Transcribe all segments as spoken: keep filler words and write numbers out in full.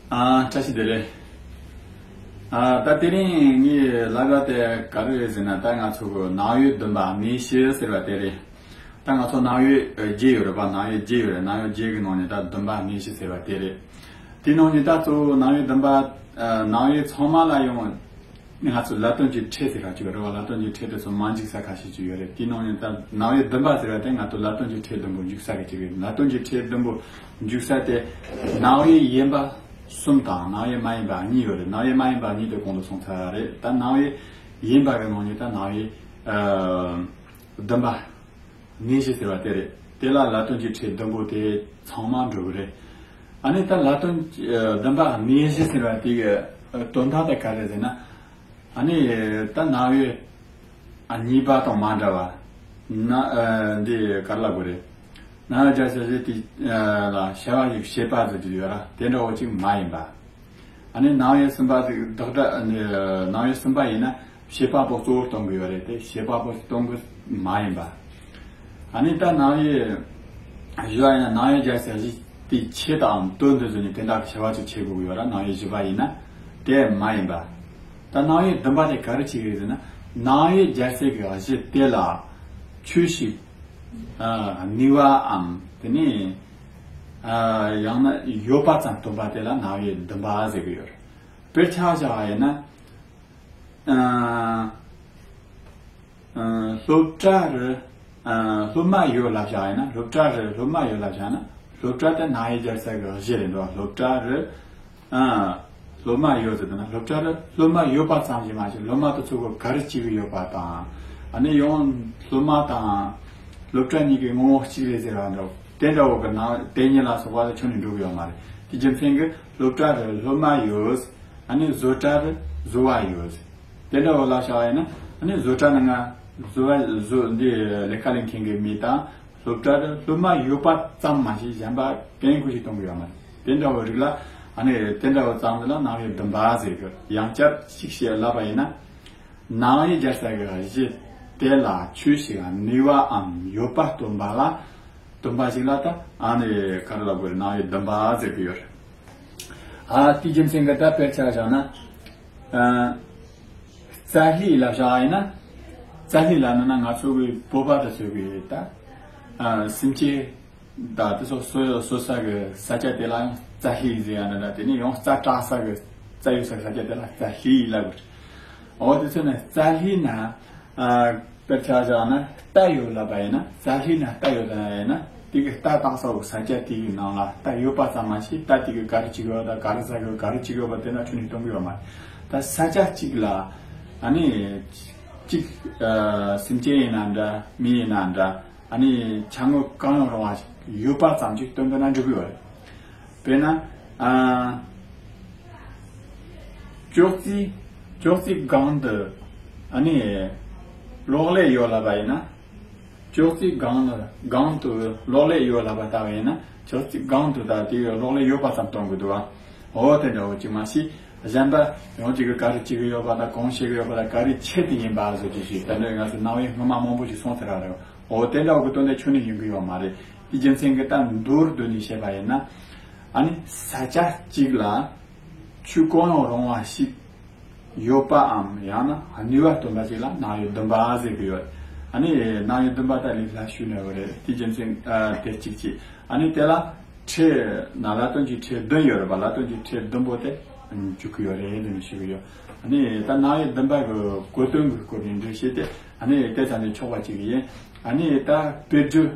ཨ། བཀྲ་ཤིས་བདེ་ལེགས། ཨ། ད་དེ་རིང་ངའི་ལབ་ཡ་དེ་ག་རེ་རེད་ཟེར་ན། ད་ང་ཚོ་གི་རྣམ་དབྱེ་བདུན་པ་གནས་བྱེད་ཟེར་བ་དེ་རེད། ད་ང་ཚོ་རྣམ་དབྱེ་བརྒྱད་ཡོད་རེད་པ། རྣམ་དབྱེ་བརྒྱད་ཡོད་རེད། རྣམ་དབྱེ་བརྒྱད་ཀྱི་ནང་ནས་ད་བདུན་པ་གནས་བྱེད་ཟེར་བ་དེ་རེད། དེའི་ནང་ནས་ད་གཙོ་བོ་རྣམ་དབྱེ་བདུན་པ། ཨ། རྣམ་དབྱེ་ཚང་མ་ལ་ཡང་ང་ཚོ་ལ་དོན་གྱི་ཕྲད་ཟེར་བ་ཅིག་ཡོད་རེད་བ། ལ་དོན་གྱི་ཕྲད་དེ་ཚོ་མ་འཇུག་ས་ཁ་ཤས་ཅིག་ཡོད་རེད། དེའི་ནང་ནས་ད་རྣམ་དབྱེ་བདུན་པ་ཟེར་བ་དེ་ང་ཚོ་ལ་དོན་གྱི་ཕྲད་བདུན་པོ་འཇུག་ས་གི་ཅིག་རེད། ལ་དོན་གྱི་ཕྲད་བདུན་པོ་འཇུག་ས་དེ་རྣམ་དབྱེ་ཡིན་པ་གསུམ་དང་རྣམ་དབྱེ་མ་ཡིན་པ་གཉིས་ཡོད་རེད། རྣམ་དབྱེ་མ་ཡིན་པ་གཉིས་དེ་གོང་དུ་སོང་ཚར་རེད། ད་རྣམ་དབྱེ་ཡིན་པ་གི་ནང་ནས་ད་རྣམ་དབྱེ་ཨ་བདུན་པ། གནས་བྱེད་ཟེར་བ་དེ་རེད། དེ་ལ་ལ་དོན་གྱི་ཕྲད་བདུན་པོ་དེ་ཚང་མ་འགྲོ་གི་རེད། ཨ་ནི་ད་ལ་དོན་གྱི་ཨ་བདུན་པ་གནས་བྱེད་ཟེར་བ་དེ་གི་ཨ་དོན་དག་དེ་ག་རེ་ཟེར་ན། ཨ་ནི་ད་རྣམ་དབྱེ་ཨ་གཉིས་པ་དང་མ་འདྲ་བ། ན་ཨ་འདི་ག་རེ་ལབ་དགོས་རེད། རྣམ་དབྱེ་སྦྱར་བྱ་གཞི་དེ་ཨ་ལ་བྱ་བ་ཞིག་བྱེད་པ་ཟེར་གྱི་ཡོད་ར། དེ་འདྲ་བོ་ཅིག་མ་ཡིན་པ། ཨ་ནི་རྣམ་དབྱེ་གསུམ་པ་དེ་བདག་སྒྲ། ཨ་ནི་རྣམ་དབྱེ་གསུམ་པ་ཡིན་ན་བྱེད་པ་པོ་གཙོ་བོར་སྟོན་གི་ཡོད་རེད་དེ། བྱེད་པ་པོ་སྟོན་གི་མ་ཡིན་པ། ཨ་ནི་ད་རྣམ་དབྱེ་བཞི་པ་ཡིན་ན་རྣམ་དབྱེ་སྦྱར་བྱ་གཞི་དེའི་ཆེད་དུའམ་དོན་དུ་བཟུང་ནས་དེ་དག་གི་བྱ་བ་ཅིག་བྱེད་དགོས་ཀྱི་ཡོད་ར། རྣམ་དབྱེ་བཞི་པ་ཡིན་ན་དེ་མ་ཡིན་པ། ད་རྣམ་དབྱེ་བདུན་པ་དེ་ག་རེ་བྱེད་ཀྱི་རེད་ཟེར་ན། རྣམ་དབྱེ་སྦྱར་བྱ་གི་གཞི་དེ་ལ་ཆོས་ཤིག་ཨ་གནས་པའམ་དེ་ནས་ཨ་ཡང་ན་ཡོད་པ་ཙམ་སྟོན་པ་དེ་ལ་རྣམ་དབྱེ་བདུན་པ་ཟེར་གི་ཡོད་རེད། དཔེར་ཆ་བཞག་པ་ཡིན་ན། ཨ་ཨ་སློབ་གྲྭ་རུ་ཨ་སློབ་མ་ཡོད་ལབ་བཞག་ཡིན་ན། སློབ་གྲྭ་རུ་སློབ་མ་ཡོད་ལབ་བཞག་ན། སློབ་གྲྭ་དེ་རྣམ་དབྱེ་སྦྱར་ས་གི་གཞི་རེད་འདུག་སློབ་གྲྭ་རུ་ཨ་སློབ་མ་ཡོད་ཟེར་དུས་ན། སློབ་གྲྭ་རུ་སློབ་མ་ཡོད་པ་ཙམ་ཞིག་མ་ཟད་སློབ་མ་དེ་ཚོ་གི་ག་རེ་བྱེད་ཀྱི་ཡོད་པ་དང་། ཨ་ནི་ཡང་སློབ་མ་དང་སློབ་གྲྭ་གཉིས་ཀྱི་ངོ་བོ་གཅིག་རེད་ཟེར་བ་འདྲ་བོ་དེ་འདྲ་བོ་གི་ནང་དེ་གཉིས་ལ་སོགས་པ་ལ་ཁྱོན་ནས་འགྲོ་གི་ཡོད་མ་རེད། དེ་རྒྱུ་མཚན་གྱིས་སློབ་གྲྭ་རུ་སློབ་མ་ཡོད། ཨ་ནི་བཟོ་གྲྭ་རུ་བཟོ་བ་ཡོད། དེ་འདྲ་བོ་ལ་བྱ་བ་ཡིན་ན། ཨ་ནི་བཟོ་གྲྭ་ནང་ང་བཟོ་བ་བཟོ་འདི་ལས་ཀ་ལས་མཁན་གྱི་མི་དང་། སློབ་གྲྭ་རུ་སློབ་མ་ཡོད་པ་ཙམ་མ་ཟད་གཞན་པ་གན་ཁུ་ཞིག་གཏོང་གི་ཡོད་མ་རེད། དེ་འདྲ་བོ་རིགས་ལ་ཨ་ནི་དེ་འདྲ་བོ་ཙམ་ལ་རྣམ་དབྱེ་བདུན་པ་ཟེར་གི། ཡང་བསྐྱར་ཅིག་བཤད་ལབ་པ་ཡིན་ན། རྣམ་དབྱེ་སྦྱར་ས་གི་གཞི་དེ་ལ་ཆོས་ཤིག་གནས་པའམ་ཡོད་པ་སྟོན་པ་ལ། སྟོན་པ་ཞིག་ལ་ད་ཨ་ནི་ག་རེ་ལབ་དགོས་རེད། རྣམ་དབྱེ་བདུན་པ་ཟེར་གི་ཡོད་རེད། ཨ་དེའི་རྒྱུ་མཚན་གྱིས་ད་དཔེར་ཆ་བཞག་ན། ཨ་རྩྭ་ལྷུས་ལབ་བཞག་ཡིན་ན། རྩྭ་ལྷུས་ལབ་ན་ན་ང་ཚོ་གི་བོད་པ་དང་ཚོ་གི་ད་ཨ་སེམས་ཅན་ད་དེ་ཚོ་གསོ་གསོ་ས་གི་ས་ཆ་དེ་ལ་ཡང་རྩྭ་ལྷུས་ཟེར་ཡ་ན་འདྲ། དེ་ནས་ཡང་རྩྭ་བྲག་ས་གི་རྩྭ་ཡོད་ས་གི་ས་ཆ་དེ་ལ་རྩྭ་ལྷུས་ལབ་དགོས། འོ་དེ་ཚོ་ནི་རྩྭ་ལྷུས་ན། ཨ་དཔེར་ཆ་བཞག་ན་རྟ་ཡོད་ལབ་པ་ཡིན་ན། རྩྭ་ལྷུས་ན་རྟ་ཡོད་ལབ་ཡིན་ན། དེ་གི་རྟ་བཏགས་ས་གི་ས་ཆ་དེ་གི་ནང་ལ་རྟ་ཡོད་པ་ཙམ་མ་ཟད་རྟ་དེ་གི་ག་རེ་བྱེད་ཀྱི་ཡོད་དང་ག་རེ་ཟ་གི་ཡོད་ག་རེ་བྱེད་ཀྱི་ཡོད་པ་དེ་འདྲ་ཁྱོན་ནས་སྟོན་གི་ཡོད་མ་རེད། ད་ས་ཆ་གཅིག་ལ་ཨ་ནི་གཅིག་ཨ་སེམས་ཅན་ཡིན་ན་འདྲ། མི་ཡིན་ན་འདྲ། ཨ་ནི་བྱ་དངོས་གང་ཡང་རུང་བ་ཞིག་ཡོད་པ་ཙམ་ཞིག་སྟོན་དགོས་ན་འགྲིག་གི་ཡོད་རེད། དཔེར་ན། ཨ་ཅོག་ཙེ་ཅོག་ཙེ་སྒང་དུ་ཨ་ནི་གློག་ཀླད་ཡོད་ལབ་པ་ཡིན་ན། ཅོག་ཙེ་སྒང་ལ་སྒང་དུ་གློག་ཀླད་ཡོད་ལབ་པ་ལྟ་བ་ཡིན་ན། ཅོག་ཙེ་སྒང་དུ་ད་དེ་གློག་ཀླད་ཡོད་པ་ཙམ་སྟོན་གི་འདུག་བ། འོ་དེ་འདྲ་བོ་ཅིག་མ་ཟད་གཞན་པ་ཡང་ཅིག་གི་ག་རེ་བྱེད་གི་ཡོད་པ་དང་གང་བྱེད་གི་ཡོད་པ་དང་ག་རེ་ཆེད་དུ་ཡིན་པ་བཟོ་ཅིག་ཞིག་དེ་འདྲ་ང་ཚོ་རྣམ་དབྱེ་སྔོན་མ་མང་པོ་ཞིག་སོང་ཟེར་བ་རེད། འོ་དེ་འདྲ་བོ་གི་དོན་དེ་ཁྱོན་ནས་ཡོང་གི་ཡོད་མ་རེད། དེ་རྒྱུ་མཚན་གྱིས་ད་མདོར་བསྡུས་ནས་བཤད་པ་ཡིན་ན། ཨ་ནི་ས་ཆ་གཅིག་ལ་ཆོས་གང་ཡང་རུང་བ་ཞིག་ཡོད་པའམ་ཡང་ན་གནས་པ་སྟོན་པ་ཅིག་ལ་རྣམ་དབྱེ་བདུན་པ་ཟེར་གི་ཡོད། ཨ་ནི་རྣམ་དབྱེ་བདུན་པ་ད་ལས་སླ་ཤོས་ནས་ཡོད་རེད། དེ་རྒྱུ་མཚན་ཨ་དེ་གཅིག་བྱས། ཨ་ནི་དེ་ལ་ཕྲད་ན་ལ་དོན་གྱི་ཕྲད་བདུན་ཡོད་རེད་པ། ལ་དོན་གྱི་ཕྲད་བདུན་པོ་དེ་འཇུག་གི་ཡོད་རེད་ཟེར་ནས་ཞུ་གི་ཡོད། ཨ་ནི་ད་རྣམ་དབྱེ་བདུན་པ་གི་གོ་དོན་གྱི་སྐོར་ནས་འགྲེལ་བཤད་དེ་ཨ་ནི་དེ་ཙམ་ནས་ཆོག་པ་ཅིག་ཡིན། ཨ་ནི་ད་དཔེར་བརྗོད་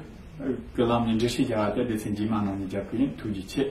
ཀྱི་ལམ་ནས་འགྲེལ་བཤད་རྒྱག་པ་དེ་སྡེ་ཚན་རྗེས་མ་ནང་ནས་རྒྱག་གི་ཡིན། ཐུགས་རྗེ་ཆེ།